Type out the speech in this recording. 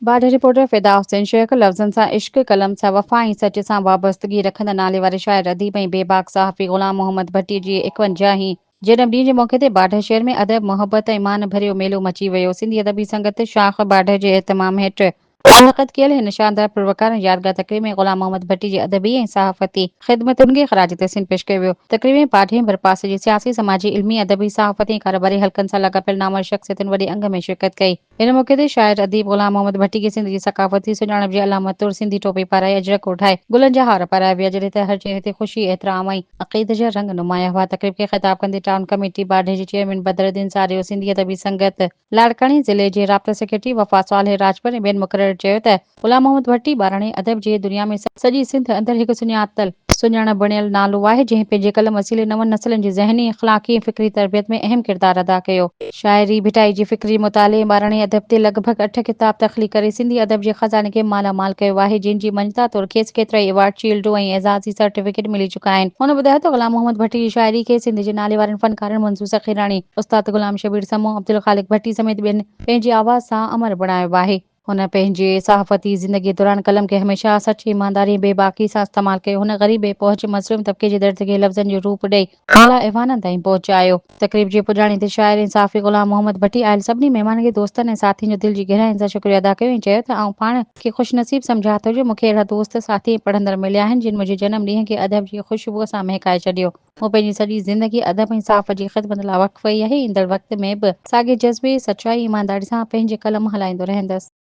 Badah, reporter, Fida Hussain Shaikh, لفظن سان عشق، قلم سان وفا ۽ سچ سان وابستگي رکندڙ ناليواري شاعر، اديب ۽ بيباڪ صحافي غلام محمد ڀٽي جي ايڪونجاهين جنم ڏينهن جي موقعي تي باڊهه شهر ۾ ادب، محبت ۽ مان ڀريو ميلو مچي ويو. سنڌي ادبي سنگت شاخ باڊهه جي اهتمام هيٺ منعقد ڪيل هن شاندار پروقار ۽ يادگار تقريب ۾ غلام محمد ڀٽي جي ادبي ۽ صحافتي خدمتن کي خراج تحسين پيش ڪيو ويو. تقريب ۾ باڊهه ۽ ڀرپاسي جي سياسي، سماجي، علمي، ادبي، صحافتي ۽ ڪاروباري حلقن سان لاڳاپيل نامور شخصيتن وڏي انگ ۾ شرڪت ڪئي. ان موقعي تي شاعر اديب غلام محمد ڀٽي کي سنڌ جي ثقافتي سڃاڻپ جي علامت طور سنڌي ٽوپي پارائي اجرڪ اوڍائي گلن جا هار پارايا ويا جڏهن ته هر چهري تي خوشي، احترام ۽ عقيدت جا رنگ نمايان هئا. تقريب کي خطاب ڪندي ٽائون ڪميٽي باڊهه جي چيئرمين بدرالدين ساريو، سنڌي ادبي سنگت لاڙڪاڻي ضلعي جي رابطا سيڪريٽري وفا صالح راڄپر ۽ ٻين مقرر چيو ته غلام محمد ڀٽي ٻاراڻي ادب جي دنيا ۾ سڄي سنڌ اندر هڪ سڃاتل، سڃاڻپ بڻيل نالو آهي، جنهن پنهنجي قلم وسيلي نون نسلن جي ذهني، اخلاقي ۽ فڪري تربيت ۾ اهم ڪردار ادا ڪيو. شاعري، ڀٽائي جي فڪري مطالعي ۽ ٻاراڻي ادب تي لڳ ڀڳ اٺ ڪتاب تخليق ڪري سنڌي ادب جي خزاني کي مالا مال ڪيو آهي، جنهن جي مڃتا طور کيس ڪيترائي ايوارڊ، شيلڊون ۽ اعزازي سرٽيفڪيٽ ملي چڪا آهن. هن ٻڌايو ته غلام محمد ڀٽي جي شاعري کي سنڌ جي ناليوارن فنڪارن منظور سخيراڻي، استاد غلام شبير سمون، عبدالخالق ڀٽي سميت ٻين پنهنجي آواز سان امر بڻايو آهي. هن پنهنجي صحافتي زندگيء دوران قلم کي هميشه سچ، ايمانداري ۽ بي باڪي سان استعمال ڪيو. هن غريب، بي پهچ، مظلوم طبقي جي درد کي لفظن جو روپ ڏئي اعليٰ ايوانن تائين پهچايو. تقريب جي پڄاڻي تي شاعر ۽ صحافي غلام محمد ڀٽي آيل سڀني مهمانن کي، دوستن ۽ ساٿين جو دل جي گهراين سان شڪريو ادا ڪيو ۽ چيو ته آئون پاڻ کي خوش نصيب سمجهان ٿو جو مون کي اهڙا دوست، ساٿي ۽ پڙهندڙ مليا آهن جن منهنجي جنم ڏينهن کي ادب جي خوشبوء سان مهڪائي ڇڏيو. مون پنهنجي سڄي زندگي ادب ۽ صحافت جي خدمت لاء وقف ڪئي آهي، ايندڙ وقت ۾ به ساڳئي جذبي، سچائي ۽ ايمانداري سان پنهنجي قلم هلائيندو رهندس.